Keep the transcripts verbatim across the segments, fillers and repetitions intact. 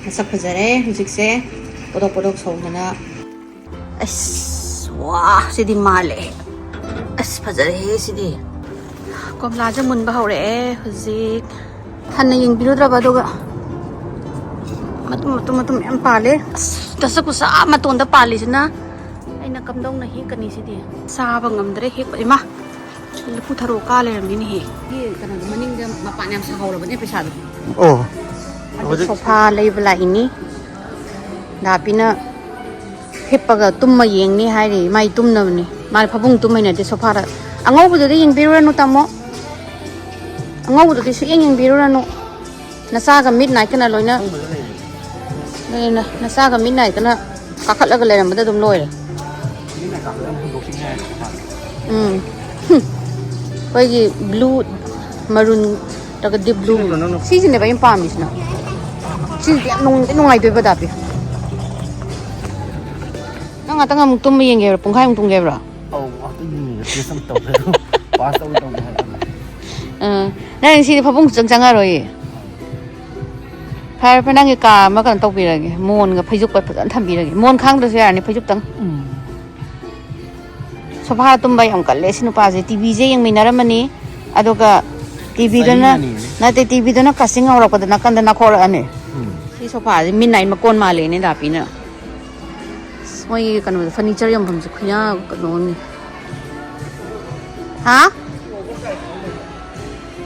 ꯃꯁꯛ ꯐꯖꯔꯦ ꯍꯧꯖꯤꯛꯁꯦ, ꯄꯣꯗꯣꯛ ꯄꯣꯗꯣꯛ ꯁꯧꯕꯅ꯫ ꯑꯁ, ꯋꯥ, ꯁꯤꯗꯤ ꯃꯥꯜꯂꯦ꯫ ꯑꯁ, ꯐꯖꯔꯦꯍꯦ ꯁꯤꯗꯤ꯫ ꯀꯣꯝꯂꯥꯁꯦ ꯃꯨꯟꯕ ꯍꯧꯔꯛꯑꯦ ꯍꯧꯖꯤꯛ꯫ ꯍꯟꯅ ꯌꯦꯡꯕꯤꯔꯨꯗ꯭ꯔꯕ, ꯑꯗꯨꯒ ꯃꯇꯨꯝ, ꯃꯇꯨꯝ, ꯃꯇꯨꯝ ꯃꯌꯥꯝ ꯄꯥꯜꯂꯦ꯫ ꯑꯁ, ꯗꯁꯀꯨꯁ ꯑꯥ ꯃꯇꯣꯟꯗ ꯄꯥꯜꯂꯤꯁꯤꯅ ꯑꯩꯅ ꯀꯝꯗꯧꯅ ꯍꯦꯛꯀꯅꯤ ꯁꯤꯗꯤ? ꯆꯥꯕ ꯉꯝꯗ꯭ꯔꯦ ꯍꯦꯛꯄ꯫ ꯏꯃꯥ, ꯂꯐꯨ ꯊꯔꯣ ꯀꯥ ꯂꯩꯔꯝꯃꯤꯅꯦꯍꯦ꯫ ꯁꯤ ꯀꯩꯅꯣꯗꯣ, ꯃꯅꯤꯡꯗ ꯃꯄꯥꯟ ꯌꯥꯝ ꯁꯥꯍꯧꯔꯕꯅꯦ ꯄꯩꯁꯥꯗꯣ꯫ ꯑꯣ꯫ ꯑꯗꯨ ꯍꯧꯖꯤꯛ ꯁꯣꯐꯥ ꯂꯩꯕ ꯂꯥꯛꯏꯅꯤ꯫ ꯗꯥꯄꯤꯅ ꯍꯤꯞꯄꯒ ꯇꯨꯝꯃ ꯌꯦꯡꯅꯤ ꯍꯥꯏꯔꯤ꯫ ꯃꯥꯏ ꯇꯨꯝꯅꯕꯅꯤ꯫ ꯃꯥ ꯐꯃꯨꯡ ꯇꯨꯝ ꯍꯩꯅꯗꯦ, ꯁꯣꯐꯥꯗ꯫ ꯑꯉꯧꯕꯗꯨꯗꯤ ꯌꯦꯡꯕꯤꯔꯨꯔꯅꯨ, ꯇꯥꯃꯣ꯫ ꯑꯉꯧꯕꯗꯨꯗꯤ ꯁꯨꯛꯌꯦꯡ ꯌꯦꯡꯕꯤꯔꯨꯔꯅꯨ꯫ ꯅꯆꯥꯒ ꯃꯤꯠ ꯅꯥꯏꯠꯀꯅ ꯂꯣꯏꯅ, ꯑꯗꯨꯅ ꯅꯆꯥꯒ ꯃꯤꯠ ꯅꯥꯏꯠꯀꯅ ꯀꯥꯈꯠꯂꯒ ꯂꯩꯔꯝꯕꯗ ꯑꯗꯨꯝ ꯂꯣꯏꯔꯦ꯫ ꯎꯝ꯫ ꯍꯨꯝ꯫ ꯑꯩꯈꯣꯏꯒꯤ ꯕ꯭ꯂꯨ, ꯃꯔꯨꯟ, ꯅꯠꯇ꯭ꯔꯒ ꯗꯤꯞ ꯕ꯭ꯂꯨ꯫ ꯁꯤꯁꯤꯅꯦꯕ ꯑꯩꯅ ꯄꯥꯝꯃꯤꯁꯤꯅ꯫ ꯁꯤꯁꯤꯗꯤ ꯌꯥꯝ ꯅꯨꯡꯗꯤ ꯅꯨꯡꯉꯥꯏꯗꯣꯏꯕ, ꯗꯥꯄꯤ꯫ ꯅꯪ ꯉꯥꯛꯇꯪ ꯑꯃꯨꯛ ꯇꯨꯝꯕ ꯌꯦꯡꯒꯦꯕ꯭ꯔꯣ? ꯄꯨꯡꯈꯥꯏꯃꯨꯛ ꯇꯨꯝꯒꯦꯕ꯭ꯔꯣ? ꯑꯧ, ꯉꯥꯛꯇꯪ ꯌꯦꯡꯉꯦ꯫ ꯇꯦꯁ ꯑꯃ ꯇꯧꯒꯦ꯫ ꯄꯥꯁ ꯇꯧꯒꯦ ꯇꯧꯒꯦ ꯍꯥꯏꯕ꯫ ꯑꯥ, ꯅꯪ ꯁꯤꯗꯤ ꯐꯃꯨꯡ ꯁꯨꯡꯆꯪ ꯆꯪꯉꯔꯣꯏꯌꯦ꯫ ꯐꯔꯦ, ꯐꯔꯦ, ꯅꯪꯒꯤ ꯀꯥ ꯑꯃ ꯀꯩꯅꯣ ꯇꯧꯕꯤꯔꯒꯦ, ꯃꯣꯟꯒ ꯐꯩꯖꯨꯞꯀ ꯐꯖꯅ ꯊꯝꯕꯤꯔꯒꯦ꯫ ꯃꯣꯟ ꯈꯥꯡꯗ꯭ꯔꯁꯨ ꯌꯥꯔꯅꯤ, ꯐꯩꯖꯨꯞꯇꯪ꯫ ꯎꯝ꯫ ꯁꯣꯐꯥ ꯇꯨꯝꯕ ꯌꯥꯝ ꯀꯜꯂꯦ ꯁꯤ ꯅꯨꯄꯥꯁꯦ꯫ ꯇꯤꯚꯤꯁꯦ ꯌꯦꯡꯃꯤꯟꯅꯔꯝꯃꯅꯤ, ꯑꯗꯨꯒ ꯇꯤꯚꯤꯗꯨꯅ, ꯆꯍꯤ ꯑꯃꯅꯤꯅꯦ꯫ ꯅꯠꯇꯦ, ꯇꯤꯚꯤꯗꯨꯅ ꯀꯥꯆꯤꯡ ꯉꯧꯔꯛꯄꯗ ꯅꯥꯀꯟꯗ ꯅꯥꯈꯣꯔꯛꯑꯅꯤ꯫ ꯎꯝ꯫ ꯁꯤ ꯁꯣꯐꯥꯁꯦ ꯃꯤꯠ ꯅꯥꯏ ꯃꯀꯣꯟ ꯃꯥꯜꯂꯦꯅꯦ ꯗꯥꯄꯤꯅ꯫ ꯑꯁ, ꯃꯣꯏꯒꯤ ꯀꯩꯅꯣꯗꯣ, ꯐꯔꯅꯤꯆꯔ ꯌꯣꯟꯐꯝꯁꯦ ꯈꯨꯌꯥ ꯀꯩꯅꯣ ꯑꯃꯅꯤ꯫ ꯍꯥ?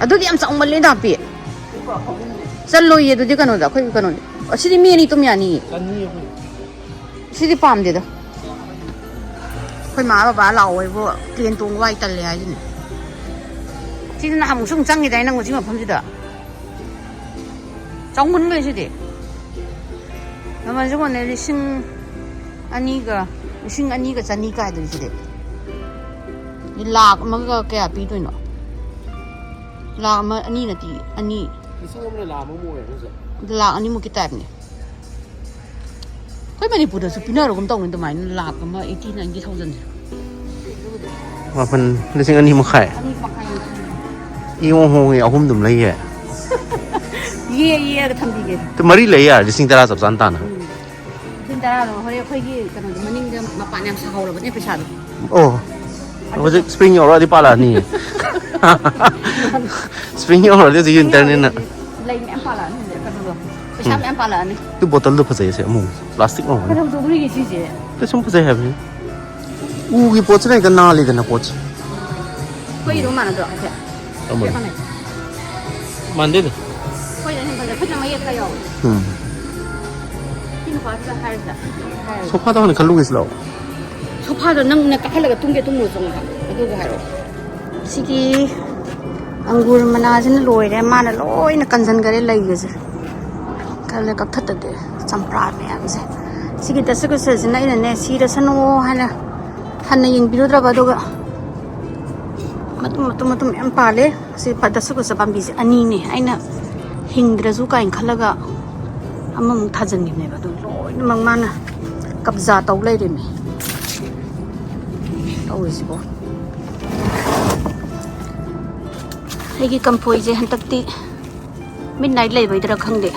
ꯑꯗꯨꯗꯤ ꯌꯥꯝ ꯆꯥꯎꯃꯜꯂꯦ ꯗꯥꯄꯤ꯫ ꯆꯜꯂꯣꯏꯌꯦ ꯑꯗꯨꯗꯤ ꯀꯩꯅꯣꯗ, ꯑꯩꯈꯣꯏ ꯀꯩꯅꯣꯗ꯫ ꯑꯁꯤꯗꯤ ꯃꯤ ꯑꯅꯤ ꯇꯨꯝ ꯌꯥꯅꯤꯌꯦ꯫ ꯆꯅꯤ ꯑꯩꯈꯣꯏ꯫ ꯁꯤꯗꯤ ꯄꯥꯝꯗꯦꯗ꯫ ꯑꯩꯈꯣꯏ ꯃꯥ ꯕꯕꯥ ꯂꯥꯛꯑꯣ ꯍꯥꯏꯕꯨ ꯇ꯭ꯔꯦꯟ ꯇꯣꯡꯕ ꯋꯥꯏ ꯇꯜꯂꯦ ꯍꯥꯏꯁꯤꯅꯦ꯫ ꯁꯤꯗꯤ ꯅꯍꯥꯟꯃꯨꯛꯁꯨ ꯑꯃꯨꯛ ꯆꯪꯈꯤꯗꯥꯏ ꯅꯪ ꯍꯧꯖꯤꯛ ꯃꯐꯝꯁꯤꯗ? ꯆꯥꯎꯃꯟꯈ꯭ꯔꯦ ꯁꯤꯗꯤ꯫ ꯃꯃꯜꯁꯨ ꯀꯣꯟꯅ ꯂꯤꯁꯤꯡ ꯑꯅꯤꯒ, ꯂꯤꯁꯤꯡ ꯑꯅꯤꯒ ꯆꯅꯤ ꯀꯥꯏꯗꯨꯅꯤ ꯁꯤꯗꯤ꯫ ꯂꯥꯛ ꯑꯃꯒ ꯀꯌꯥ ꯄꯤꯗꯣꯏꯅꯣ? ꯂꯥꯛ ꯑꯃ, ꯑꯅꯤ ꯅꯠꯇꯦ, ꯑꯅꯤ꯫ ꯂꯤꯁꯤꯡ ꯑꯃꯅ ꯂꯥꯛ ꯑꯃꯃꯨꯛ ꯑꯣꯏꯔꯦ ꯍꯧꯖꯤꯛ꯫ ꯂꯥꯛ ꯑꯅꯤꯃꯨꯛꯀꯤ ꯇꯥꯏꯞꯅꯦ꯫ ꯑꯩꯈꯣꯏ ꯃꯅꯤꯄꯨꯔꯗꯁꯨ ꯄꯤꯅꯔꯒꯨꯝ ꯇꯧꯅꯤ ꯑꯗꯨꯃꯥꯏꯅ ꯂꯥꯛ ꯑꯃ, eighty, ninety thousand ꯁꯦ꯫ ꯃꯥꯄꯟ, ꯂꯤꯁꯤꯡ ꯑꯅꯤ ꯃꯈꯥꯏ꯫ ꯑꯅꯤ ꯃꯈꯥꯏ꯫ ꯏꯍꯣꯡ ꯍꯣꯡꯉꯦ, ꯑꯍꯨꯝ ꯑꯗꯨꯝ ꯂꯩꯌꯦ꯫ ꯃꯤ ꯌꯦꯛꯑ ꯌꯦꯛꯑꯒ ꯊꯝꯕꯤꯒꯦ꯫ ꯑꯗꯨ ꯃꯔꯤ ꯂꯩ ꯌꯥꯔꯗꯤ ꯂꯤꯁꯤꯡ ꯇꯔꯥ ꯆꯞ ꯆꯥꯅ ꯇꯥꯅ꯫ ꯂꯤꯁꯤꯡ ꯇꯔꯥꯗꯣ ꯍꯣꯔꯦꯟ ꯑꯩꯈꯣꯏꯒꯤ ꯀꯩꯅꯣꯗꯣ ꯃꯅꯤꯡꯗ ꯃꯄꯥꯟ ꯌꯥꯝ ꯁꯥꯍꯧꯔꯕꯅꯦ ꯄꯩꯁꯥꯗꯣ꯫ ꯑꯣ, ꯍꯧꯖꯤꯛ ꯁ꯭ꯄ꯭ꯔꯤꯡ ꯌꯧꯔꯛꯑꯗꯤ ꯄꯥꯜꯂꯛꯑꯅꯤ꯫ ꯁ꯭ꯄ꯭ꯔꯤꯡ ꯌꯧꯔꯛꯑꯗꯤ ꯍꯧꯖꯤꯛ ꯋꯤꯟꯇꯔꯅꯤꯅ꯫ ꯂꯩ ꯃꯌꯥꯝ ꯄꯥꯜꯂꯛꯑꯅꯤ ꯍꯧꯖꯤꯛ ꯀꯩꯅꯣꯗꯣ꯫ ꯄꯩꯁꯥ ꯃꯌꯥꯝ ꯄꯥꯜꯂꯛꯑꯅꯤ꯫ ꯑꯗꯨ ꯕꯣꯇꯜꯗꯣ ꯐꯖꯩꯁꯦ ꯑꯃꯨꯛ ꯄ꯭ꯂꯥꯁꯇꯤꯛ ꯃꯥꯟꯕꯅꯦ꯫ ꯀꯩꯅꯣꯗꯣ ꯎꯔꯤꯒꯦ ꯁꯤꯁꯦ꯫ ꯀꯩꯁꯨꯝ ꯐꯖꯩ ꯍꯥꯏꯕꯅꯤ꯫ ꯎꯒꯤ ꯄꯣꯠꯁꯤꯅ ꯍꯦꯛꯇ ꯅꯥꯜꯂꯤꯗꯅ ꯄꯣꯠꯁꯦ꯫ ꯑꯩꯈꯣꯏꯒꯤꯗꯣ ꯃꯥꯟꯅꯗ꯭ꯔꯣ ꯍꯥꯏꯐꯦꯠ? ꯑꯃꯅꯤ꯫ ꯍꯥꯏꯐꯦꯠ ꯃꯥꯟꯅꯩ꯫ ꯃꯥꯟꯗꯦꯗ꯫ ꯑꯩꯈꯣꯏꯅ ꯍꯦꯟꯅ ꯐꯖꯩ꯫ ꯑꯩꯈꯣꯏꯅ ꯃꯌꯦꯛ ꯈꯔ ꯌꯥꯎꯋꯦ꯫ ꯎꯝ꯫ ꯁꯤ ꯅꯨꯄꯥꯁꯤꯗ ꯍꯥꯏꯔꯁꯤꯔꯥ? ꯍꯥꯏꯔꯁꯤ꯫ ꯁꯣꯐꯥꯗ ꯍꯥꯟꯅ ꯈꯜꯂꯨꯒꯦꯁꯤ ꯂꯥꯛꯑꯣ꯫ ꯁꯣꯐꯥꯗꯣ ꯅꯪꯅ ꯀꯥꯈꯠꯂꯒ ꯇꯨꯝꯒꯦ ꯇꯨꯝꯃꯨꯔꯣ ꯆꯪꯉꯒ ꯑꯗꯨꯒ ꯍꯥꯏꯔꯛꯑꯣ꯫ ꯁꯤꯒꯤ ꯑꯪꯒꯨꯔ ꯃꯅꯥꯁꯤꯅ ꯂꯣꯏꯔꯦ꯫ ꯃꯥꯅ ꯂꯣꯏꯅ ꯀꯟꯁꯤꯟꯈꯔꯦ ꯂꯩꯒꯁꯦ꯫ ꯈꯔ ꯂꯩꯔ ꯀꯛꯊꯠꯇꯗꯤ ꯆꯝꯄ꯭ꯔꯥ ꯃꯌꯥꯝꯁꯦ꯫ ꯁꯤꯒꯤ ꯗꯁꯀꯨꯁꯁꯤꯅ ꯑꯩꯅꯅꯦ ꯁꯤꯔꯁꯅꯨ ꯍꯥꯏꯅ ꯍꯟꯅ ꯌꯦꯡꯕꯤꯔꯨꯗ꯭ꯔꯕ, ꯑꯗꯨꯒ ꯃꯇꯨꯝ ꯃꯇꯨꯝ ꯃꯇꯨꯝ ꯃꯌꯥꯝ ꯄꯥꯜꯂꯦ꯫ ꯁꯤ ꯄ-, ꯗꯁꯀꯨꯁ ꯄꯥꯝꯕꯤꯁꯦ ꯑꯅꯤꯅꯦ꯫ ꯑꯩꯅ ꯍꯤꯡꯗ꯭ꯔꯁꯨ ꯀꯥꯏꯅ ꯈꯜꯂꯒ ꯑꯃꯃꯨꯛ ꯊꯥꯖꯤꯟꯈꯤꯕꯅꯦꯕ꯫ ꯑꯗꯨ ꯂꯣꯏꯅꯃꯛ ꯃꯥꯅ ꯀꯕꯖꯥ ꯇꯧ ꯂꯩꯔꯦꯃꯤ꯫ ꯇꯧꯔꯤꯁꯤꯕꯣ꯫ ꯑꯩꯒꯤ ꯀꯝꯐꯣꯏꯁꯦ ꯍꯟꯗꯛꯇꯤ ꯃꯤꯠ ꯅꯥꯏꯠ ꯂꯩꯕꯩꯗꯔ ꯈꯪꯗꯦ,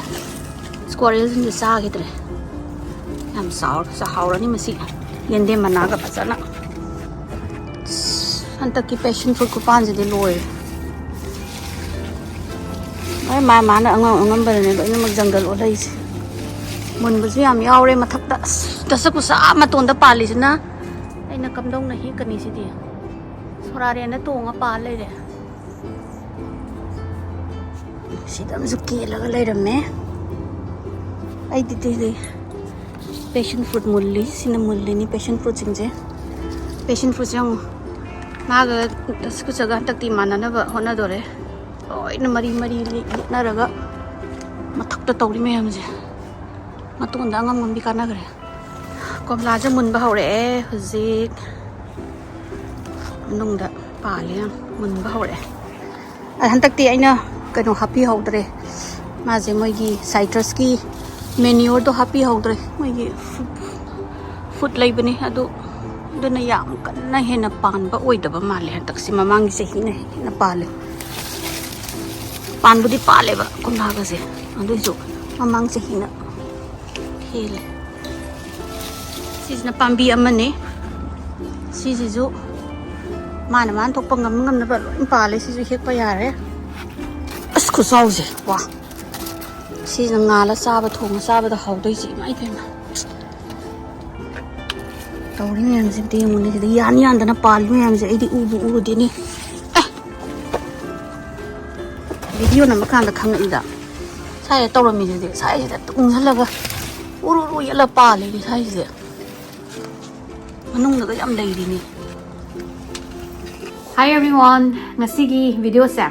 ꯁ꯭ꯀ꯭ꯋꯥꯔꯦꯜꯁꯤꯡꯁꯦ ꯆꯥꯈꯤꯗ꯭ꯔꯦ꯫ ꯌꯥꯝ ꯆꯥꯎꯔ-, ꯆꯥꯍꯧꯔꯅꯤ ꯃꯁꯤ꯫ ꯌꯦꯟꯗꯦꯝ ꯃꯅꯥꯒ ꯐꯖꯅ꯫ ꯑꯁ, ꯍꯟꯗꯛꯀꯤ ꯄꯦꯁꯟ ꯐ꯭ꯔꯨꯠ ꯈꯨꯄꯥꯟꯁꯤꯗꯤ ꯂꯣꯏꯔꯦ꯫ ꯂꯣꯏ ꯃꯥ ꯃꯥꯅ ꯑꯉꯝ ꯑꯉꯝꯕꯗꯅꯦ ꯂꯣꯏꯅꯃꯛ ꯖꯪꯒꯜ ꯑꯣꯜꯂꯛꯏꯁꯦ꯫ ꯃꯨꯟꯕꯁꯨ ꯌꯥꯝ ꯌꯥꯎꯔꯦ ꯃꯊꯛꯇ꯫ ꯑꯁ, ꯗꯁꯀꯨꯁ ꯑꯥ ꯃꯇꯣꯟꯗ ꯄꯥꯜꯂꯤꯁꯤꯅ ꯑꯩꯅ ꯀꯝꯗꯧꯅ ꯍꯦꯛꯀꯅꯤ ꯁꯤꯗꯤ? ꯁꯣꯔꯥꯔꯦꯟꯗ ꯇꯣꯡꯉ ꯄꯥꯜ ꯂꯩꯔꯦ꯫ ꯁꯤꯗ ꯑꯃꯁꯨ ꯀꯦꯜꯂꯒ ꯂꯩꯔꯝꯃꯦ꯫ ꯑꯩꯗꯤ ꯇꯤꯗꯤ ꯄꯦꯁꯟ ꯐ꯭ꯔꯨꯠ ꯃꯨꯜꯂꯤ꯫ ꯁꯤꯅ ꯃꯨꯜꯂꯤꯅꯤ ꯄꯦꯁꯟ ꯐ꯭ꯔꯨꯠꯁꯤꯡꯁꯦ꯫ ꯄꯦꯁꯟ ꯐ꯭ꯔꯨꯠꯁꯦ ꯌꯦꯡꯉꯨ꯫ ꯃꯥꯒ ꯗꯁꯀꯨꯁꯒ ꯍꯟꯗꯛꯇꯤ ꯃꯥꯟꯅꯅꯕ ꯍꯣꯠꯅꯗꯣꯔꯦ꯫ ꯂꯣꯏꯅ ꯃꯔꯤ ꯃꯔꯤ ꯂꯤ-, ꯂꯤꯠꯅꯔꯒ ꯃꯊꯛꯇ ꯇꯧꯔꯤ ꯃꯌꯥꯝꯁꯦ꯫ ꯃꯇꯣꯟꯗ ꯑꯉꯝ ꯉꯝꯗꯤ ꯀꯥꯟꯅꯈ꯭ꯔꯦ꯫ ꯀꯣꯝꯂꯥꯁꯦ ꯃꯨꯟꯕ ꯍꯧꯔꯛꯑꯦ ꯍꯧꯖꯤꯛ꯫ ꯃꯅꯨꯡꯗ ꯄꯥꯜꯂꯦ ꯌꯥꯝ, ꯃꯨꯟꯕ ꯍꯧꯔꯛꯑꯦ꯫ ꯑ, ꯍꯟꯗꯛꯇꯤ ꯑꯩꯅ ꯀꯩꯅꯣ ꯍꯥꯞꯄꯤꯍꯧꯗ꯭ꯔꯦ꯫ ꯃꯥꯁꯦ ꯃꯣꯏꯒꯤ ꯁꯥꯏꯇ꯭ꯔꯁꯀꯤ ꯃꯦꯅꯤꯌꯣꯔꯗꯣ ꯍꯥꯞꯄꯤꯍꯧꯗ꯭ꯔꯦ꯫ ꯃꯣꯏꯒꯤ ꯐꯨ-, ꯐꯨꯗ ꯂꯩꯕꯅꯤ ꯑꯗꯨ, ꯑꯗꯨꯅ ꯌꯥꯝ ꯀꯟꯅ ꯍꯦꯟꯅ ꯄꯥꯟꯕ ꯑꯣꯏꯗꯕ ꯃꯥꯜꯂꯦ ꯍꯟꯗꯛꯁꯤ꯫ ꯃꯃꯥꯡꯒꯤ ꯆꯍꯤꯅ ꯍꯦꯟꯅ ꯄꯥꯜꯂꯦ꯫ ꯄꯥꯟꯕꯨꯗꯤ ꯄꯥꯜꯂꯦꯕ ꯀꯣꯝꯂꯥꯒꯁꯦ, ꯑꯗꯨꯏꯁꯨ ꯃꯃꯥꯡ ꯆꯍꯤꯅ ꯍꯦꯜꯂꯦ꯫ ꯁꯤꯁꯤꯅ ꯄꯥꯝꯕꯤ ꯑꯃꯅꯦ꯫ ꯁꯤꯁꯤꯁꯨ ꯃꯥꯅ ꯃꯥꯅ ꯊꯣꯛꯄ ꯉꯝ ꯉꯝꯅꯕ ꯂꯣꯏ ꯄꯥꯜꯂꯦ꯫ ꯁꯤꯁꯨ ꯍꯦꯛꯄ ꯌꯥꯔꯦ꯫ ꯑꯁ, ꯈꯨꯆꯥꯎꯁꯦ! ꯋꯥ! ꯁꯤꯁꯤꯅ ꯉꯥꯜꯂ ꯆꯥꯕ, ꯊꯣꯡꯉ ꯆꯥꯕꯗ ꯍꯥꯎꯗꯣꯏꯁꯦ꯫ ꯏꯃꯥ ꯏꯕꯦꯝꯃ! ꯇꯧꯔꯤ ꯃꯌꯥꯝꯁꯦ ꯑꯝꯇ ꯌꯦꯡꯉꯨꯅꯦ꯫ ꯁꯤꯗ ꯌꯥꯟ ꯌꯥꯟꯗꯅ ꯄꯥꯜꯂꯤ ꯃꯌꯥꯝꯁꯦ ꯑꯩꯗꯤ ꯎꯕꯨ ꯎꯔꯨꯗꯦꯅꯦ꯫ ꯑꯦ! ꯚꯤꯗꯤꯑꯣ ꯅꯝꯕ ꯀꯥꯟꯗ ꯈꯪꯉꯛꯏꯗ꯫ ꯁ꯭ꯋꯥꯏꯗ ꯇꯧꯔꯝꯃꯤꯁꯤꯗꯤ, ꯁ꯭ꯋꯥꯏꯁꯤꯗ ꯇꯨꯡꯁꯤꯜꯂꯒ ꯎꯔꯨ ꯎꯔꯨ ꯌꯦꯠꯂ ꯄꯥꯜꯂꯤꯅꯦ ꯁ꯭ꯋꯥꯏꯁꯤꯗꯤ꯫ ꯃꯅꯨꯡꯗꯒ ꯌꯥꯝ ꯂꯩꯔꯤꯅꯦ꯫ Hi everyone, ꯉꯁꯤꯒꯤ ꯚꯤꯗꯤꯑꯣꯁꯦ,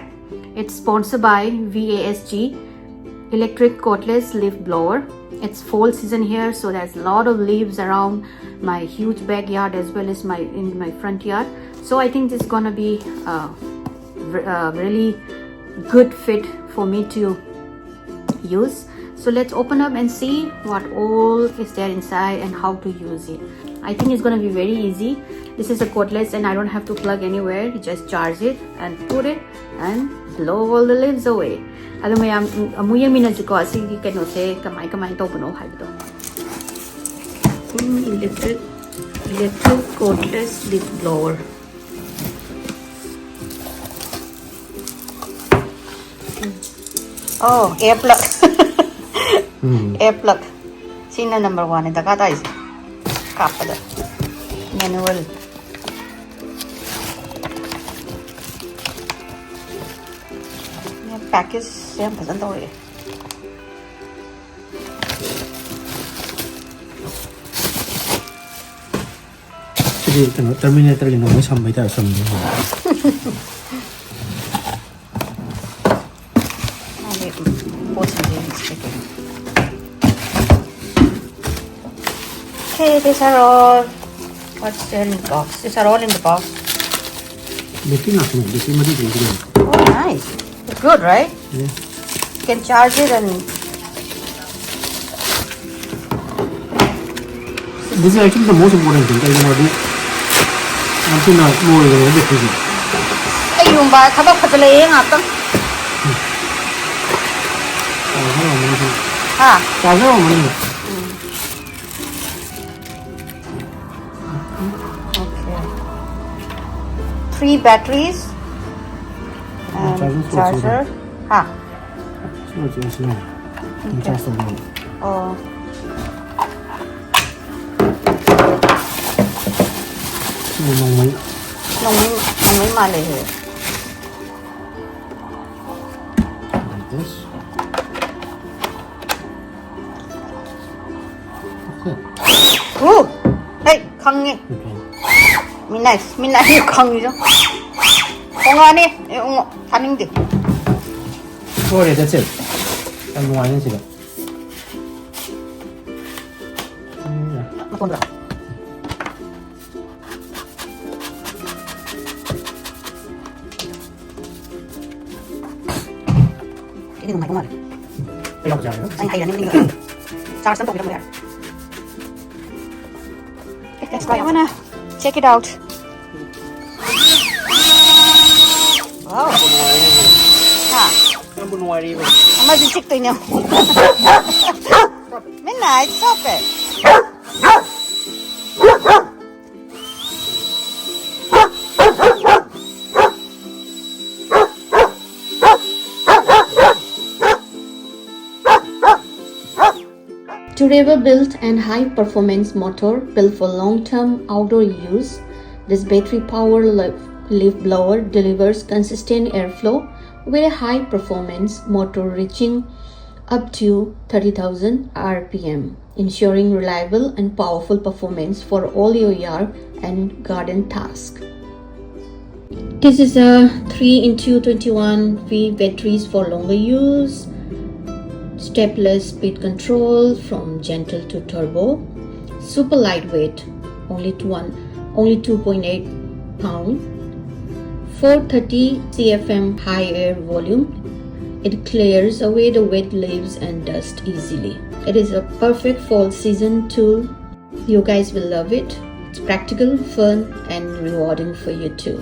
it's sponsored by V A S G electric cordless leaf blower. It's fall season here, so there's a lot of leaves around my huge backyard as well as my, in my front yard. So I think this is gonna be a, a really good fit for me to use. So let's open up and see what all is there inside and how to use it. I think it's gonna be very easy. This is a cordless and I don't have to plug anywhere. You just charge it and put it and blow all the leaves away. ꯑꯗꯣ ꯃꯌꯥꯝ, ꯎꯝ, ꯑꯃꯨꯛ ꯌꯦꯡꯃꯤꯟꯅꯁꯤꯀꯣ, ꯑꯁꯤꯒꯤ ꯀꯩꯅꯣꯁꯦ ꯀꯃꯥꯏ ꯀꯃꯥꯏ ꯇꯧꯕꯅꯣ ꯍꯥꯏꯕꯗꯣ꯫ ꯎꯝ, electric, electric cordless leaf blower. ꯑꯣ, ꯑꯦ ꯄ꯭ꯂꯛ꯫ ꯎꯝ꯫ ꯑꯦ ꯄ꯭ꯂꯛ꯫ ꯁꯤꯅ ꯅꯝꯕꯔ ꯋꯥꯟꯅꯦ ꯗꯔꯀꯥꯔ ꯇꯥꯏꯁꯦ꯫ ꯀꯥꯞꯄꯗ꯫ ꯃꯦꯅꯨꯋꯦꯜ꯫ ꯄꯦꯀꯦꯖꯁꯦ ꯌꯥꯝ ꯐꯖꯅ ꯇꯧꯔꯛꯑꯦ꯫ ꯁꯤꯗꯤ ꯀꯩꯅꯣ, ꯇꯔꯃꯤꯅꯦꯇꯔꯒꯤ ꯅꯣꯡꯃꯩ ꯁꯝꯕꯩ ꯇꯥꯏꯞ ꯁꯝꯕ꯫ ꯃꯥꯒꯤ ꯄꯣꯠꯁꯤꯡꯁꯦ ꯌꯦꯡꯁꯤ ꯀꯩꯀꯩꯅꯣ꯫ Okay, these are all. What's there in the box? These are all in the box. Battery ꯉꯥꯛꯇꯅꯦ, ꯕꯦꯇ꯭ꯔꯤ ꯃꯔꯤ ꯂꯩꯒꯗꯕꯅꯦ꯫ Oh, nice. It's good, right? Yeah. You can charge it and This is actually the most important thing. ꯀꯩꯒꯤꯅꯣ ꯍꯥꯏꯗꯤ ꯌꯥꯝ ꯊꯨꯅ ꯂꯣꯏꯕꯅꯦ ꯕꯦꯇ꯭ꯔꯤꯁꯦ꯫ ꯑꯩ ꯌꯨꯝꯕ ꯊꯕꯛ ꯐꯖꯜꯂꯛꯑꯦ ꯉꯥꯛꯇꯪ꯫ Charger ꯑꯣꯏꯔꯝꯒꯅꯤ꯫ Okay. Three batteries and charger. ꯍꯥ? ꯁꯤ ꯑꯣꯏꯔꯁꯨ ꯁꯤ ꯌꯥꯏ꯫ ꯑꯗꯨꯝ charge ꯇꯧꯕ ꯌꯥꯏ꯫ ꯑꯣ꯫ ꯁꯤꯅ ꯅꯣꯡꯃꯩ꯫ ꯅꯣꯡꯃꯩ, ꯅꯣꯡꯃꯩ ꯃꯥꯜꯂꯦ ꯍꯦ꯫ Like this. Okay. ꯎ! ꯍꯩ, ꯈꯪꯉꯦ꯫ Okay. ꯃꯤꯅꯥꯏ, ꯃꯤꯅꯥꯏ ꯈꯪꯉꯤꯗꯣ꯫ ꯈꯣꯡꯉꯛꯑꯅꯤ꯫ ꯑꯦ, ꯎꯉꯣ, ꯊꯥꯅꯤꯡꯗꯦ꯫ ꯂꯣꯏꯔꯦ, that's it. ꯌꯥꯝ ꯅꯨꯡꯉꯥꯏꯅꯦ ꯁꯤꯗ꯫ ꯃꯇꯣꯟꯗ꯫ ꯑꯩꯗꯤ ꯅꯨꯡꯉꯥꯏꯗꯧ ꯃꯥꯜꯂꯦ꯫ ꯑꯩ ꯌꯥꯎꯕꯁꯨ ꯌꯥꯎꯋꯦ꯫ ꯑꯩ ꯍꯩꯔꯅꯤ, ꯃꯤ ꯆꯥꯔꯖ ꯑꯃ ꯇꯧꯕꯤꯔꯝꯃꯣ ꯌꯥꯔꯦ꯫ Let's try. I wanna check it out. Wow. ꯍꯥ? ꯌꯥꯝꯕꯨ ꯅꯨꯡꯉꯥꯏꯔꯤꯕ꯫ ꯑꯃꯁꯨ ꯆꯤꯛꯇꯣꯏꯅꯦ꯫ Midnight, stop it. Durable built and high performance motor built for long term outdoor use. This battery power leaf blower delivers consistent airflow with a high performance motor reaching up to thirty thousand R P M, ensuring reliable and powerful performance for all your yard and garden tasks. This is a three into twenty-one V batteries for longer use, stepless speed control from gentle to turbo, super lightweight, only to one, only two point eight pound, four thirty C F M high air volume. It clears away the wet leaves and dust easily. It is a perfect fall season tool. You guys will love it. It's practical, fun, and rewarding for you too.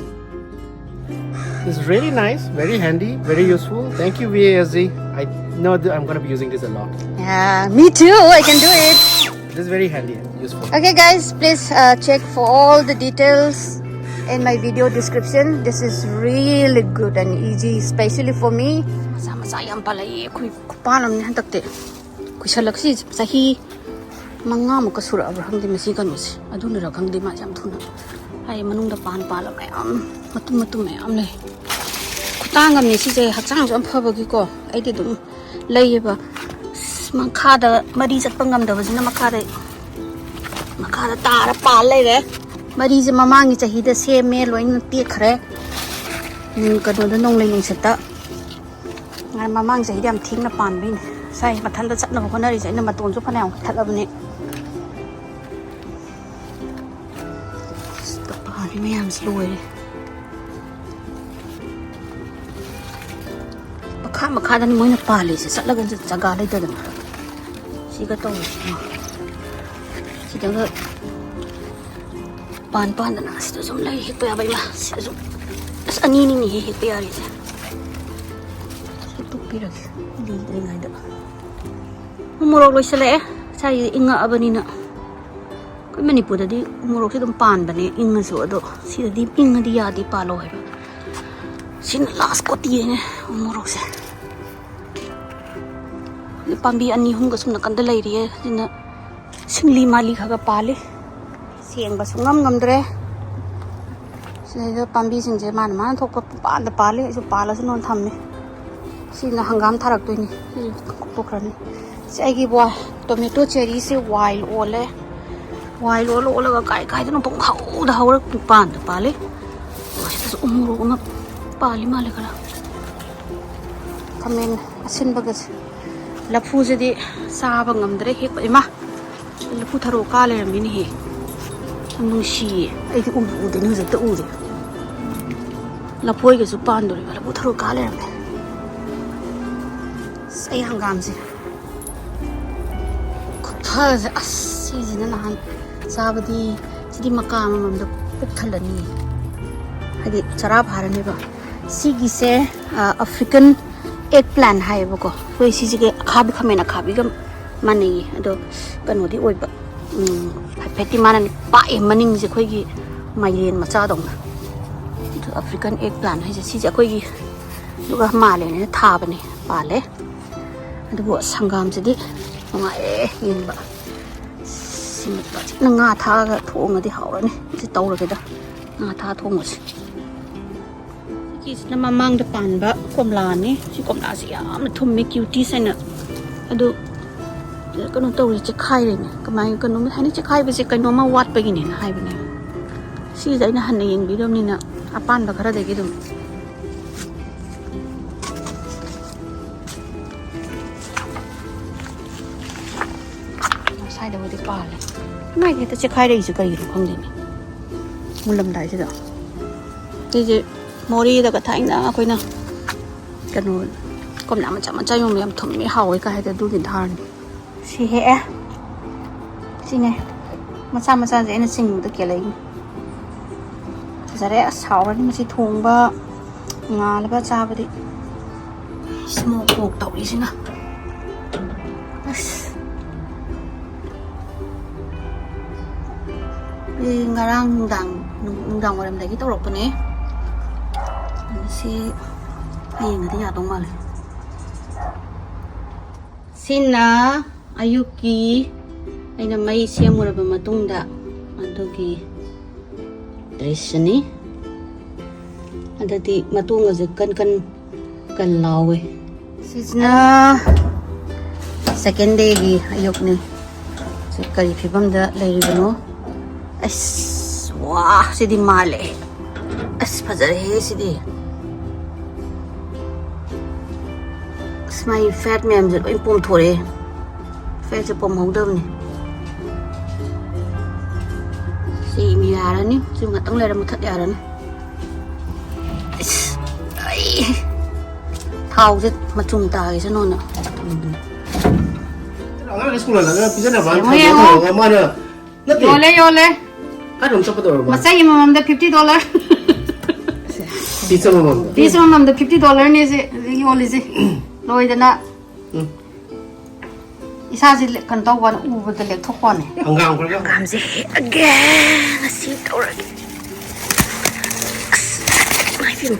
It's really nice, very handy, very useful. Thank you, V A S Z. I know that I'm gonna be using this a lot. Yeah, me too. I can do it. This is very handy and useful. Okay, guys, please uh, check for all the details in my video description. This is really good and easy, especially for me. ꯃꯆꯥ ꯃꯆꯥ ꯌꯥꯝ ꯄꯥꯜꯂꯛꯏ ꯑꯩꯈꯣꯏ ꯈꯨꯄꯥꯟ ꯑꯃꯅꯤ ꯍꯟꯗꯛꯇꯤ꯫ ꯀꯨꯏꯁꯜꯂꯛꯁꯤ ꯆꯍꯤ ꯃꯉꯥꯃꯨꯛꯀ ꯁꯨꯔꯛꯑꯕ꯭ꯔꯥ ꯈꯪꯗꯦ ꯃꯁꯤ ꯀꯩꯅꯣꯁꯦ꯫ ꯑꯗꯨꯅꯔ ꯈꯪꯗꯦ ꯃꯥꯁꯦ ꯌꯥꯝ ꯊꯨꯅ꯫ ꯑꯩ ꯃꯅꯨꯡꯗ ꯄꯥꯟ ꯄꯥꯜꯂ ꯃꯌꯥꯝ ꯃꯇꯨꯝ ꯃꯇꯨꯝ ꯃꯌꯥꯝ ꯂꯩ꯫ ꯈꯨꯇꯥꯡ ꯑꯃꯅꯤ ꯁꯤꯁꯦ ꯍꯛꯆꯥꯡꯁꯨ ꯌꯥꯝ ꯐꯕꯒꯤꯀꯣ꯫ ꯑꯩꯗꯤ ꯑꯗꯨꯝ ꯂꯩꯌꯦꯕ꯫ ꯑꯁ, ꯃꯈꯥꯗ ꯃꯔꯤ ꯆꯠꯄ ꯉꯝꯗꯕꯁꯤꯅ ꯃꯈꯥꯗ ꯃꯈꯥꯗ ꯇꯥꯔ ꯄꯥꯜ ꯂꯩꯔꯦ꯫ ꯃꯔꯤꯁꯦ ꯃꯃꯥꯡꯒꯤ ꯆꯍꯤꯗ ꯁꯦꯝꯃꯦ ꯂꯣꯏꯅ ꯇꯦꯛꯈ꯭ꯔꯦ꯫ ꯎꯝ, ꯀꯩꯅꯣꯗ ꯅꯣꯡꯂꯩ ꯅꯨꯡꯁꯤꯠꯇ꯫ ꯃꯃꯥꯡ ꯆꯍꯤꯗꯤ ꯌꯥꯝ ꯊꯦꯡꯅ ꯄꯥꯟꯕꯩꯅꯦ꯫ ꯉꯁꯥꯏ ꯃꯊꯟꯇ ꯆꯠꯅꯕ ꯍꯣꯠꯅꯔꯤꯁꯦ ꯑꯩꯅ ꯃꯇꯣꯟꯁꯨ ꯐꯅꯌꯥꯝ ꯀꯛꯊꯠꯂꯕꯅꯦ꯫ ꯑꯁ, ꯄꯥꯜꯂꯤ ꯃꯌꯥꯝꯁꯤ ꯂꯣꯏꯔꯦ꯫ ꯃꯈꯥ ꯃꯈꯥꯗꯅꯤ ꯃꯣꯏꯅ ꯄꯥꯜꯂꯤꯁꯦ ꯆꯠꯂꯒ ꯖꯒꯥ ꯂꯩꯇꯗꯅ꯫ ꯁꯤꯒ ꯇꯧꯔꯤꯁꯤꯒ ꯁꯤꯗꯒ ꯄꯥꯟ ꯄꯥꯟꯗꯅ ꯁꯤꯗꯁꯨ ꯂꯩ ꯍꯦꯛꯄ ꯌꯥꯕ꯫ ꯏꯃꯥ, ꯁꯤꯗꯁꯨ ꯑꯁ ꯑꯅꯤꯅꯤꯅꯦꯍꯦ ꯍꯦꯛꯄ ꯌꯥꯔꯤꯁꯦ꯫ ꯁꯤ ꯇꯨꯞꯄꯤꯔꯒꯦ ꯂꯤꯗ꯭ꯔꯤꯉꯩꯗ꯫ ꯃꯣꯔꯣꯛ ꯂꯣꯏꯁꯤꯜꯂꯛꯑꯦ꯫ ꯁ꯭ꯋꯥꯏꯁꯤꯗꯤ ꯏꯪꯉꯛꯑꯕꯅꯤꯅ꯫ ꯑꯩꯈꯣꯏ ꯃꯅꯤꯄꯨꯔꯗꯗꯤ ꯃꯣꯔꯣꯛꯁꯦ ꯑꯗꯨꯝ ꯄꯥꯟꯕꯅꯦ ꯏꯪꯉꯁꯨ, ꯑꯗꯣ ꯁꯤꯗꯗꯤ ꯏꯪꯉꯗꯤ ꯌꯥꯗꯦ ꯄꯥꯜꯂꯣ ꯍꯥꯏꯕ꯫ ꯁꯤꯅ ꯂꯥꯁ ꯀꯣꯇꯤꯅꯦ ꯃꯣꯔꯣꯛꯁꯦ꯫ ꯄꯥꯝꯕꯤ ꯑꯅꯤ ꯑꯍꯨꯝꯒ ꯁꯨꯝ ꯅꯥꯀꯟꯗ ꯂꯩꯔꯤꯌꯦ꯫ ꯁꯤꯅ ꯁꯤꯡꯂꯤ ꯃꯥꯂꯤ ꯈꯔ ꯈꯔ ꯄꯥꯜꯂꯤ꯫ ꯁꯦꯡꯕ ꯁꯨꯡꯉꯝ ꯉꯝꯗ꯭ꯔꯦ꯫ ꯁꯤꯗꯩꯗ ꯄꯥꯝꯕꯤꯁꯤꯡꯁꯦ ꯃꯥꯅ ꯃꯥꯅ ꯊꯣꯛꯄ ꯄꯥꯟꯗ ꯄꯥꯜꯂꯤ꯫ ꯑꯩꯁꯨ ꯄꯥꯜꯂꯁꯅꯨꯅ ꯊꯝꯃꯦ꯫ ꯁꯤꯅ ꯍꯪꯒꯥꯝ ꯊꯥꯔꯛꯇꯣꯏꯅꯤ꯫ ꯁꯤ ꯀꯣꯛꯊꯣꯛꯈ꯭ꯔꯅꯤ꯫ ꯁꯤ ꯑꯩꯒꯤ ꯋꯥ-, tomato cherryꯁꯦ wild ꯑꯣꯜꯂꯦ꯫ Wild ꯑꯣꯜꯂ ꯑꯣꯜꯂꯒ ꯀꯥꯏ ꯀꯥꯏꯗꯅꯣ ꯄꯨꯡꯍꯧꯗ ꯍꯧꯔ ꯄꯥꯟꯗ ꯄꯥꯜꯂꯤ꯫ ꯁꯤꯗꯁꯨ ꯎꯃꯣꯔꯣꯛ ꯑꯃ ꯄꯥꯜꯂꯤ ꯃꯥꯜꯂꯦ ꯈꯔ꯫ ꯈꯥꯃꯦꯟ ꯑꯁꯤꯟꯕꯒꯁꯦ꯫ ꯂꯐꯨꯁꯤꯗꯤ ꯆꯥꯕ ꯉꯝꯗ꯭ꯔꯦ ꯍꯦꯛꯄ꯫ ꯏꯃꯥ! ꯂꯐꯨ ꯊꯔꯣ ꯀꯥ ꯂꯩꯔꯝꯃꯤꯅꯦꯍꯦ꯫ ꯌꯥꯝ ꯅꯨꯡꯁꯤꯌꯦ꯫ ꯑꯩꯗꯤ ꯎꯕꯨ ꯎꯗꯦꯅꯦ, ꯍꯧꯖꯤꯛꯇ ꯎꯔꯦ꯫ ꯂꯐꯣꯏꯒꯁꯨ ꯄꯥꯟꯗꯣꯔꯤꯕ ꯂꯐꯨ ꯊꯔꯣ ꯀꯥ ꯂꯩꯔꯝꯃꯦ꯫ ꯑꯁ, ꯑꯩ ꯍꯪꯒꯥꯝꯁꯦ ꯈꯨꯐꯁꯦ꯫ ꯑꯁ, ꯁꯤꯁꯤꯅ ꯅꯍꯥꯟ ꯆꯥꯕꯗꯤ ꯁꯤꯗꯤ ꯃꯀꯥ ꯑꯃꯃꯝꯗ ꯄꯨꯛ ꯊꯜꯂꯅꯤ꯫ ꯍꯥꯏꯗꯤ ꯆꯔꯥ ꯐꯥꯔꯅꯦꯕ꯫ ꯁꯤꯒꯤꯁꯦ, ꯑ, African ꯑꯦꯛ ꯄ꯭ꯂꯥꯟ ꯍꯥꯏꯌꯦꯕꯀꯣ꯫ ꯑꯩꯈꯣꯏ ꯁꯤꯁꯤꯒ ꯑꯈꯥꯕꯤ, ꯈꯥꯃꯦꯟ ꯑꯈꯥꯕꯤꯒ ꯃꯥꯟꯅꯩꯌꯦ꯫ ꯑꯗꯣ ꯀꯩꯅꯣꯗꯤ ꯑꯣꯏꯕ, ꯎꯝ, ꯍꯥꯏꯐꯦꯠꯇꯤ ꯃꯥꯅ ꯄꯥꯛꯑꯦ ꯃꯅꯤꯡꯁꯦ, ꯑꯩꯈꯣꯏꯒꯤ ꯃꯥꯏꯔꯦꯟ ꯃꯆꯥꯗꯧꯅ꯫ ꯑꯗꯣ ꯑꯐ꯭ꯔꯤꯀꯥꯟ ꯑꯦꯛ ꯄ꯭ꯂꯥꯟ ꯍꯥꯏꯁꯦ ꯁꯤꯁꯦ ꯑꯩꯈꯣꯏꯒꯤ ꯑꯗꯨꯒ ꯃꯥꯜꯂꯦꯅ ꯊꯥꯕꯅꯦ, ꯄꯥꯜꯂꯦ꯫ ꯑꯗꯨꯕꯨ ꯍꯪꯒꯥꯝꯁꯤꯗꯤ ꯅꯨꯡꯉꯥꯏꯔꯦ ꯌꯦꯡꯕ꯫ ꯁꯤꯃ ꯐꯖꯅ ꯉꯥ ꯊꯥꯛꯑꯒ ꯊꯣꯡꯉꯗꯤ ꯍꯥꯎꯔꯅꯤ꯫ ꯁꯤ ꯇꯧꯔꯒꯦꯗ, ꯉꯥ ꯊꯥꯛꯑ ꯊꯣꯡꯉꯁꯤ꯫ ꯁꯤꯒꯤꯁꯤꯅ ꯃꯃꯥꯡꯗ ꯄꯥꯟꯕ ꯀꯣꯝꯂꯥꯅꯤ꯫ ꯁꯤ ꯀꯣꯝꯂꯥꯁꯤ ꯌꯥꯝꯅ ꯊꯨꯝꯃꯦ, ꯀ꯭ꯌꯨꯇꯤꯁ ꯍꯥꯏꯅ꯫ ꯑꯗꯨ ꯀꯩꯅꯣ ꯇꯧꯔꯦ, ꯆꯦꯛꯈꯥꯏꯔꯦꯅꯦ꯫ ꯀꯃꯥꯏꯅ, ꯀꯩꯅꯣ ꯍꯥꯏꯅ ꯆꯦꯛꯈꯥꯏꯕꯁꯦ? ꯀꯩꯅꯣꯝꯃ ꯋꯥꯠꯄꯒꯤꯅꯦꯅ ꯍꯥꯏꯕꯅꯦ꯫ ꯁꯤꯁꯦ ꯑꯩꯅ ꯍꯟꯅ ꯌꯦꯡꯕꯤꯗꯕꯅꯤꯅ ꯑꯄꯥꯟꯕ ꯈꯔꯗꯒꯤ ꯑꯗꯨꯝ꯫ ꯁ꯭ꯋꯥꯏꯗꯕꯨꯗꯤ ꯄꯥꯜꯂꯦ꯫ ꯃꯥꯏꯗꯤ ꯍꯦꯛꯇ ꯆꯦꯛꯈꯥꯏꯔꯛꯏꯁꯦ ꯀꯩꯒꯤꯅꯣ ꯈꯪꯗꯦꯅꯦ, ꯃꯨꯜꯂꯝꯗꯥꯏꯁꯤꯗ꯫ ꯁꯤꯁꯦ ꯃꯣꯔꯦꯗꯒ ꯊꯥꯏꯅ ꯑꯩꯈꯣꯏꯅ ꯀꯩꯅꯣ, ꯀꯣꯝꯂꯥ ꯃꯆꯥ ꯃꯆꯥ ꯌꯣꯟꯕ, ꯌꯥꯝ ꯊꯨꯝꯃꯦ, ꯍꯥꯎꯋꯦ ꯀꯥꯏ ꯍꯥꯏꯗꯣ, ꯑꯗꯨꯒꯤ ꯊꯥꯔꯅꯤ꯫ ꯁꯤ ꯍꯦꯛꯑꯦ꯫ ꯁꯤꯅꯦ ꯃꯆꯥ ꯃꯆꯥꯁꯦ ꯑꯩꯅ ꯆꯤꯡꯕꯗ ꯀꯦꯜꯂꯛꯏꯅꯤ꯫ ꯐꯖꯔꯦ꯫ ꯑꯁ, ꯍꯥꯎꯔꯅꯤ ꯃꯁꯤ ꯊꯣꯡꯕ, ꯉꯥꯜꯂꯒ ꯆꯥꯕꯗꯤ꯫ ꯏꯁꯃꯣꯛ ꯄꯣꯛ ꯇꯧꯔꯤꯁꯤꯅ꯫ ꯑꯁ꯫ ꯑꯩ ꯉꯔꯥꯡ ꯅꯨꯡꯗꯥꯡ, ꯅꯨꯡꯗꯥꯡ ꯋꯥꯏꯔꯝꯗꯒꯤ ꯇꯧꯔꯛꯄꯅꯦ꯫ ꯁꯤ ꯍꯌꯦꯡꯒꯗꯤ ꯌꯥꯗꯧ ꯃꯥꯜꯂꯦ꯫ ꯁꯤꯅ ꯑꯌꯨꯛꯀꯤ ꯑꯩꯅ ꯃꯩ ꯁꯦꯝꯃꯨꯔꯕ ꯃꯇꯨꯡꯗ ꯑꯗꯨꯒꯤ ꯗ꯭ꯔꯤꯁꯅꯤ꯫ ꯑꯗꯨꯗꯤ ꯃꯇꯣꯡꯒꯁꯦ ꯀꯟ ꯀꯟ ꯀꯟ ꯂꯥꯎꯋꯦ꯫ ꯁꯤꯁꯤꯅ ꯁꯦꯀꯦꯟ ꯗꯦꯒꯤ ꯑꯌꯨꯛꯅꯤ꯫ ꯁꯤ ꯀꯔꯤ ꯐꯤꯕꯝꯗ ꯂꯩꯔꯤꯕꯅꯣ? ꯑꯁ, ꯋꯥ, ꯁꯤꯗꯤ ꯃꯥꯜꯂꯦ꯫ ꯑꯁ, ꯐꯖꯔꯦꯍꯦ ꯁꯤꯗꯤ꯫ ꯑꯁ, ꯃꯥꯒꯤ ꯐꯦꯠ ꯃꯌꯥꯝꯁꯦ ꯂꯣꯏ ꯄꯣꯝꯊꯣꯔꯛꯑꯦ꯫ ꯐꯦꯠꯁꯦ ꯄꯣꯝꯍꯧꯗꯕꯅꯤ꯫ ꯁꯤ ꯌꯥꯔꯅꯤ꯫ ꯁꯤ ꯉꯥꯛꯇꯪ ꯂꯩꯔ ꯃꯨꯊꯠ ꯌꯥꯔꯅꯤ꯫ ꯏꯁ, ꯑꯩ, ꯊꯥꯎꯁꯦ ꯃꯆꯨꯝ ꯇꯥꯈꯤꯁꯅꯣꯅ꯫ ꯑꯉꯥꯡ ꯁ꯭ꯀꯨꯜ ꯍꯜꯂꯛꯑꯒ ꯄꯤꯖꯅꯕ ꯌꯦꯡꯉꯣ, ꯊꯝꯃꯒ ꯌꯦꯡꯉꯣ꯫ ꯃꯥꯅ ꯅꯠꯇꯦ꯫ ꯌꯣꯜꯂꯦ, ꯌꯣꯜꯂꯦ꯫ ꯀꯥꯏꯗꯅꯣꯝ ꯆꯠꯀꯗꯧꯔꯕ? ꯃꯆꯩ ꯑꯃꯃꯝꯗ fifty dollar꯫ ꯄꯤꯁ ꯑꯃꯃꯝ꯫ ꯄꯤꯁ ꯑꯃꯃꯝꯗ fifty dollarꯅꯦ ꯁꯤ꯫ ꯌꯣꯜꯂꯤꯁꯦ ꯂꯣꯏꯗꯅ ꯎꯝ꯫ ꯏꯁꯥꯁꯦ ꯂꯦ-, ꯀꯩꯅꯣ ꯇꯧꯕꯅ ꯎꯕꯗ ꯂꯦꯛꯊꯣꯛꯄꯅꯦ꯫ ꯍꯪꯒꯥꯝ ꯈꯔꯒ ꯍꯪꯒꯥꯝꯁꯦ ꯍꯦꯛꯑꯒꯦ꯫ ꯉꯁꯤ ꯇꯧꯔꯒꯦ꯫ ꯑꯁ, ꯏꯃꯥꯏ ꯄꯦꯝꯃ꯫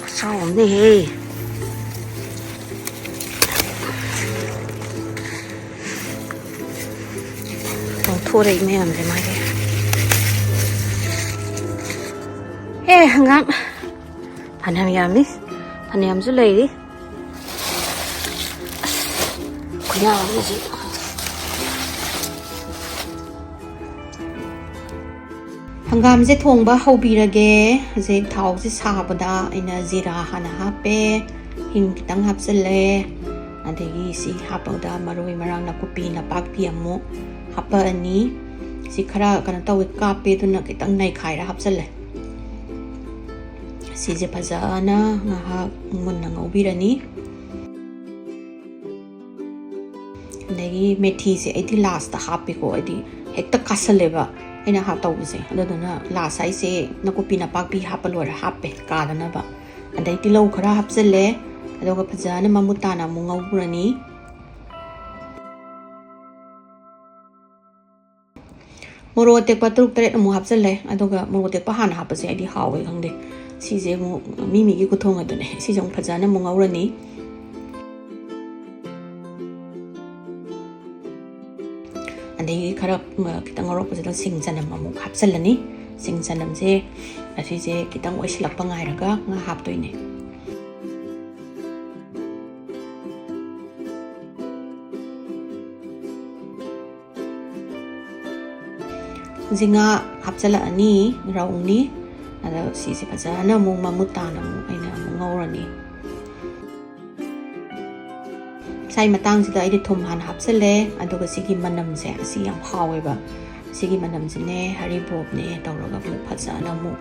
ꯈꯨꯆꯥꯎ ꯑꯃꯅꯦꯍꯦ꯫ ꯂꯧꯊꯣꯔꯛꯏ ꯃꯌꯥꯝꯁꯦ ꯃꯥꯒꯤ꯫ ꯑꯦ, ꯍꯪꯒꯥꯝ ꯐꯅꯌꯥꯝ ꯌꯥꯝꯃꯤ꯫ ꯐꯅꯌꯥꯝꯁꯨ ꯂꯩꯔꯤ꯫ ꯑꯁ, ꯈꯨꯌꯥꯝ ꯑꯃꯁꯤ꯫ ꯍꯪꯒꯥꯝꯁꯦ ꯊꯣꯡꯕ ꯍꯧꯕꯤꯔꯒꯦ꯫ ꯍꯧꯖꯤꯛ ꯊꯥꯎꯁꯦ ꯁꯥꯕꯗ ꯑꯩꯅ ꯖꯤꯔꯥ ꯍꯥꯟꯅ ꯍꯥꯞꯄꯦ, ꯍꯤꯡ ꯈꯤꯇꯪ ꯍꯥꯞꯆꯤꯜꯂꯦ, ꯑꯗꯒꯤ ꯁꯤ ꯍꯥꯞꯄꯗ ꯃꯔꯣꯏ ꯃꯔꯥꯡ ꯅꯥꯀꯨꯞꯄꯤ ꯅꯄꯥꯛꯄꯤ ꯑꯃꯨꯛ ꯍꯥꯞꯄꯛꯑꯅꯤ꯫ ꯁꯤ ꯈꯔ ꯀꯩꯅꯣ ꯇꯧꯋꯦ, ꯀꯥꯞꯄꯦ, ꯑꯗꯨꯅ ꯈꯤꯇꯪ ꯅꯩꯈꯥꯏꯔ ꯍꯥꯞꯆꯤꯜꯂꯦ꯫ ꯁꯤꯁꯦ ꯐꯖꯅ ꯉꯥꯏꯍꯥꯛ ꯃꯨꯟꯅ ꯉꯧꯕꯤꯔꯅꯤ꯫ ꯑꯗꯒꯤ ꯃꯦꯊꯤꯁꯦ ꯑꯩꯗꯤ ꯂꯥꯁꯇ ꯍꯥꯞꯄꯤꯀꯣ, ꯑꯩꯗꯤ ꯍꯦꯛꯇ ꯀꯥꯁꯜꯂꯦꯕ ꯑꯩꯅ ꯍꯥꯞ ꯇꯧꯕꯁꯦ꯫ ꯑꯗꯨꯗꯨꯅ ꯂꯥꯁ ꯍꯥꯏꯁꯦ ꯅꯥꯀꯨꯞꯄꯤ ꯅꯄꯥꯛꯄꯤ ꯍꯥꯞꯄ ꯂꯣꯏꯔ ꯍꯥꯞꯄꯦ ꯀꯥꯗꯅꯕ꯫ ꯑꯗꯩ ꯇꯤꯜꯍꯧ ꯈꯔ ꯍꯥꯞꯆꯤꯜꯂꯦ, ꯑꯗꯨꯒ ꯐꯖꯅ ꯃꯃꯨꯠ ꯇꯥꯅ ꯑꯃꯨꯛ ꯉꯧꯔꯅꯤ꯫ ꯃꯣꯔꯣꯛ ꯑꯇꯦꯛꯄ ꯇꯔꯨꯛ ꯇꯔꯦꯠ ꯑꯃꯨꯛ ꯍꯥꯞꯆꯤꯜꯂꯦ꯫ ꯑꯗꯨꯒ ꯃꯣꯔꯣꯛ ꯑꯇꯦꯛꯄ ꯍꯥꯟꯅ ꯍꯥꯞꯄꯁꯦ ꯑꯩꯗꯤ ꯍꯥꯎꯋꯦ ꯈꯪꯗꯦ꯫ ꯁꯤꯁꯦ ꯑꯃꯨꯛ ꯃꯤ ꯃꯤꯒꯤ ꯈꯨꯊꯣꯡ ꯑꯗꯨꯅꯦ꯫ ꯁꯤꯁꯦ ꯑꯃꯨꯛ ꯐꯖꯅ ꯑꯃꯨꯛ ꯉꯧꯔꯅꯤ꯫ ꯑꯗꯒꯤ ꯈꯔ, ꯎꯝ, ꯈꯤꯇꯪ ꯉꯧꯔꯛꯄꯁꯤꯗ ꯁꯤꯡ ꯆꯅꯝ ꯑꯃꯨꯛ ꯍꯥꯞꯆꯤꯜꯂꯅꯤ꯫ ꯁꯤꯡ ꯆꯅꯝꯁꯦ ꯑꯁꯤꯁꯦ ꯈꯤꯇꯪ ꯑꯣꯏꯁꯤꯜꯂꯛꯄ ꯉꯥꯏꯔꯒ ꯉꯥ ꯍꯥꯞꯇꯣꯏꯅꯦ꯫ ꯍꯧꯖꯤꯛ ꯉꯥ ꯍꯥꯞꯆꯤꯜꯂꯛꯑꯅꯤ, ꯔꯧꯅꯤ꯫ ꯑꯗꯣ ꯁꯤꯁꯦ ꯐꯖꯅ ꯑꯃꯨꯛ ꯃꯃꯨꯠ ꯇꯥꯅ ꯑꯃꯨꯛ ꯑꯩꯅ ꯑꯃꯨꯛ ꯉꯧꯔꯅꯤ꯫ ꯉꯁꯥꯏ ꯃꯇꯥꯡꯁꯤꯗ ꯑꯩꯗꯤ ꯊꯨꯝ ꯍꯥꯟꯅ ꯍꯥꯞꯆꯤꯜꯂꯦ, ꯑꯗꯨꯒ ꯁꯤꯒꯤ ꯃꯅꯝꯁꯦ ꯑꯁꯤ ꯌꯥꯝ ꯍꯥꯎꯋꯦꯕ꯫ ꯁꯤꯒꯤ ꯃꯅꯝꯁꯤꯅꯦ, ꯍꯔꯤꯕꯣꯞꯅꯦ ꯇꯧꯔꯒ ꯑꯃꯨꯛ ꯐꯖꯅ ꯑꯃꯨꯛ,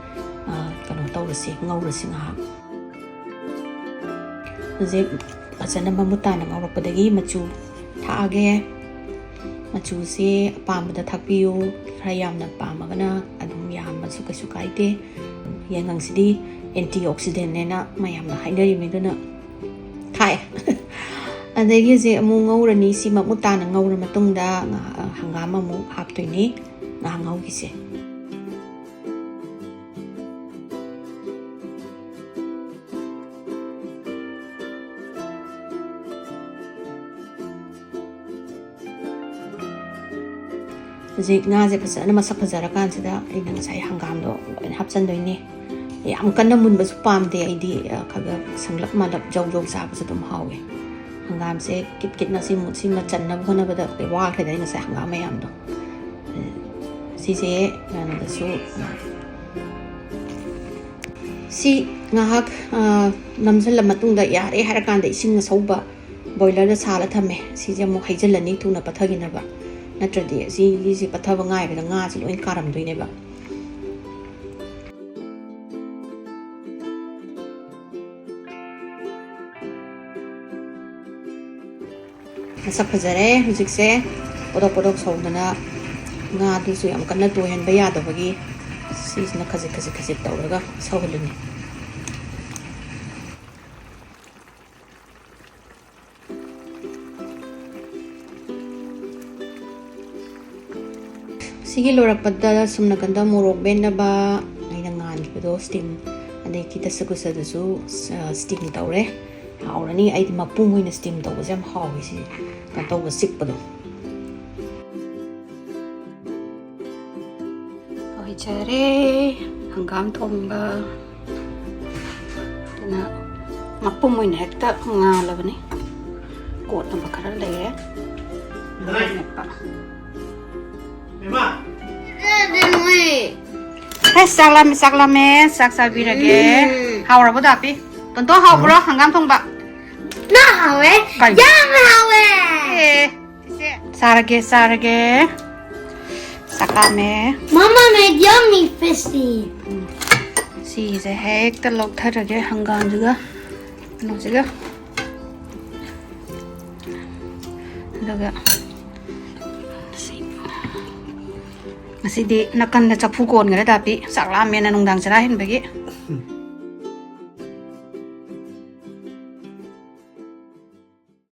ꯑ, ꯀꯩꯅꯣ ꯇꯧꯔꯁꯤ, ꯉꯧꯔꯁꯤ ꯉꯥꯏꯍꯥꯛ꯫ ꯍꯧꯖꯤꯛ ꯐꯖꯅ ꯃꯃꯨꯠ ꯇꯥꯅ ꯉꯧꯔꯛꯄꯗꯒꯤ ꯃꯆꯨ ꯊꯥꯛꯑꯒꯦ꯫ ꯃꯆꯨꯁꯦ ꯑꯄꯥꯝꯕꯗ ꯊꯥꯛꯄꯤꯌꯨ꯫ ꯈꯔ ꯌꯥꯝꯅ ꯄꯥꯝꯃꯒꯅ ꯑꯗꯨꯝ ꯌꯥꯝꯃꯁꯨ ꯀꯩꯁꯨ ꯀꯥꯏꯗꯦ꯫ ꯌꯥꯏꯉꯪꯁꯤꯗꯤ ꯑꯦꯟꯇꯤ ꯑꯣꯛꯁꯤꯗꯦꯟꯅꯦꯅ ꯃꯌꯥꯝꯅ ꯍꯥꯏꯅꯔꯤꯕꯅꯤ, ꯑꯗꯨꯅ ꯊꯥꯏ꯫ ꯑꯗꯒꯤ ꯍꯧꯖꯤꯛ ꯑꯃꯨꯛ ꯉꯧꯔꯅꯤ꯫ ꯁꯤ ꯃꯃꯨꯠ ꯇꯥꯅ ꯉꯧꯔ ꯃꯇꯨꯡꯗ ꯉꯥ-, ꯍꯪꯒꯥꯝ ꯑꯃꯨꯛ ꯍꯥꯞꯇꯣꯏꯅꯤ ꯉꯥ ꯉꯧꯈꯤꯁꯦ꯫ ꯍꯧꯖꯤꯛ ꯉꯥꯁꯦ ꯐꯖꯅ ꯃꯁꯛ ꯐꯖꯔꯀꯥꯟꯁꯤꯗ ꯑꯩꯅ ꯉꯁꯥꯏ ꯍꯪꯒꯥꯝꯗꯣ ꯂꯣꯏꯅ ꯍꯥꯞꯆꯤꯟꯗꯣꯏꯅꯦ꯫ ꯌꯥꯝ ꯀꯟꯅ ꯃꯨꯟꯕꯁꯨ ꯄꯥꯝꯗꯦ ꯑꯩꯗꯤ, ꯑ, ꯈꯔ ꯈꯔ ꯁꯪꯂꯞ ꯃꯥꯜꯂꯞ ꯖꯧ ꯖꯧ ꯆꯥꯕꯁꯨ ꯑꯗꯨꯝ ꯍꯥꯎꯋꯦ꯫ ꯍꯪꯒꯥꯝꯁꯦ ꯀꯤꯠ ꯀꯤꯠꯅ ꯁꯤ ꯃꯨ-, ꯁꯤꯃ ꯆꯟꯅꯕ ꯍꯣꯠꯅꯕꯗ ꯋꯥꯈ꯭ꯔꯦꯗ ꯑꯩ ꯉꯁꯥꯏ ꯍꯪꯒꯥꯝ ꯃꯌꯥꯝꯗꯣ꯫ ꯁꯤꯁꯦ ꯀꯩꯅꯣꯗꯁꯨ, ꯁꯤ ꯉꯥꯏꯍꯥꯛ, ꯑ, ꯅꯝꯁꯤꯜꯂ ꯃꯇꯨꯡꯗ ꯌꯥꯔꯦ ꯍꯥꯏꯔꯀꯥꯟꯗ ꯏꯁꯤꯡ ꯑꯁꯧꯕ ꯕꯣꯏꯂꯔꯗ ꯁꯥꯍꯜꯂ ꯊꯝꯃꯦ꯫ ꯁꯤꯁꯦ ꯑꯃꯨꯛ ꯍꯩꯖꯤꯜꯂꯅꯤ ꯊꯨꯅ ꯄꯠꯊꯈꯤꯅꯕ, ꯅꯠꯇ꯭ꯔꯗꯤ ꯁꯤꯒꯤꯁꯦ ꯄꯠꯊꯕ ꯉꯥꯏꯕꯗ ꯉꯥꯁꯦ ꯂꯣꯏ ꯀꯥꯔꯝꯗꯣꯏꯅꯦꯕ꯫ ꯃꯁꯛ ꯐꯖꯔꯦ ꯍꯧꯖꯤꯛꯁꯦ꯫ ꯄꯣꯗꯣꯛ ꯄꯣꯗꯣꯛ ꯁꯧꯗꯅ, ꯉꯥꯗꯨꯁꯨ ꯌꯥꯝ ꯀꯟꯅ ꯇꯣꯏꯍꯟꯕ ꯌꯥꯗꯕꯒꯤ ꯁꯤꯁꯤꯅ ꯈꯖꯤꯛ ꯈꯖꯤꯛ ꯈꯖꯤꯛ ꯇꯧꯔꯒ ꯁꯧꯍꯜꯂꯤꯅꯤ꯫ ꯁꯤꯒꯤ ꯂꯣꯏꯔꯛꯄꯗ ꯁꯨꯝ ꯅꯥꯀꯟꯗ ꯃꯣꯔꯣꯛ ꯃꯦꯠꯅꯕ ꯑꯩꯅ ꯉꯥꯟꯈꯤꯕꯗꯣ steam, ꯑꯗꯩ ꯀꯤꯇꯁꯀꯨꯁꯗꯨꯁꯨ, ꯑ, steam ꯇꯧꯔꯦ꯫ ꯍꯥꯎꯔꯅꯤ꯫ ꯑꯩꯗꯤ ꯃꯄꯨꯝ ꯑꯣꯏꯅ steam ꯇꯧꯕꯁꯦ ꯌꯥꯝ ꯍꯥꯎꯋꯦ, ꯁꯤ ꯀꯩꯅꯣ ꯇꯧꯕ, ꯆꯤꯛꯄꯗꯣ꯫ ꯑꯣꯏꯖꯔꯦ ꯍꯪꯒꯥꯝ ꯊꯣꯡꯕ꯫ ꯑꯗꯨꯅ ꯃꯄꯨꯝ ꯑꯣꯏꯅ ꯍꯦꯛꯇ ꯉꯥꯜꯂꯕꯅꯤ꯫ ꯀꯣꯠꯅꯕ ꯈꯔ ꯂꯩꯔꯦ꯫ ꯑꯗꯨꯒ ꯃꯦꯠꯄ꯫ ꯑꯦ, ꯆꯥꯛ ꯂꯥꯝꯃꯦ, ꯆꯥꯛ ꯂꯥꯝꯃꯦ, ꯆꯥꯛ ꯆꯥꯕꯤꯔꯒꯦ꯫ ꯎꯝ꯫ ꯍꯥꯎꯔꯕꯣ, ꯗꯥꯄꯤ? ꯇꯣꯟꯇꯣ, ꯍꯥꯎꯕ꯭ꯔꯣ ꯍꯪꯒꯥꯝ ꯊꯣꯡꯕ? ꯉꯥ ꯍꯥꯎꯋꯦ꯫ ꯀꯩ? ꯌꯥꯝ ꯍꯥꯎꯋꯦ꯫ ꯑꯦ, ꯆꯥꯔꯒꯦ, ꯆꯥꯔꯒꯦ꯫ ꯆꯥꯛ ꯂꯥꯝꯃꯦ꯫ Mama made yummy fish. ꯎꯝ꯫ ꯁꯤꯁꯦ ꯍꯦꯛꯇ ꯂꯧꯊꯔꯒꯦ ꯍꯪꯒꯥꯝꯁꯤꯒ ꯀꯩꯅꯣꯁꯤꯒ꯫ ꯑꯗꯨꯒ ꯁꯤ-, ꯉꯁꯤꯗꯤ ꯅꯥꯀꯟꯗ ꯆꯐꯨ ꯀꯣꯟꯈ꯭ꯔꯦ ꯗꯥꯄꯤ, ꯆꯥꯛ ꯂꯥꯝꯃꯦꯅ ꯅꯨꯡꯗꯥꯡ ꯆꯔꯥ ꯍꯦꯟꯕꯒꯤ꯫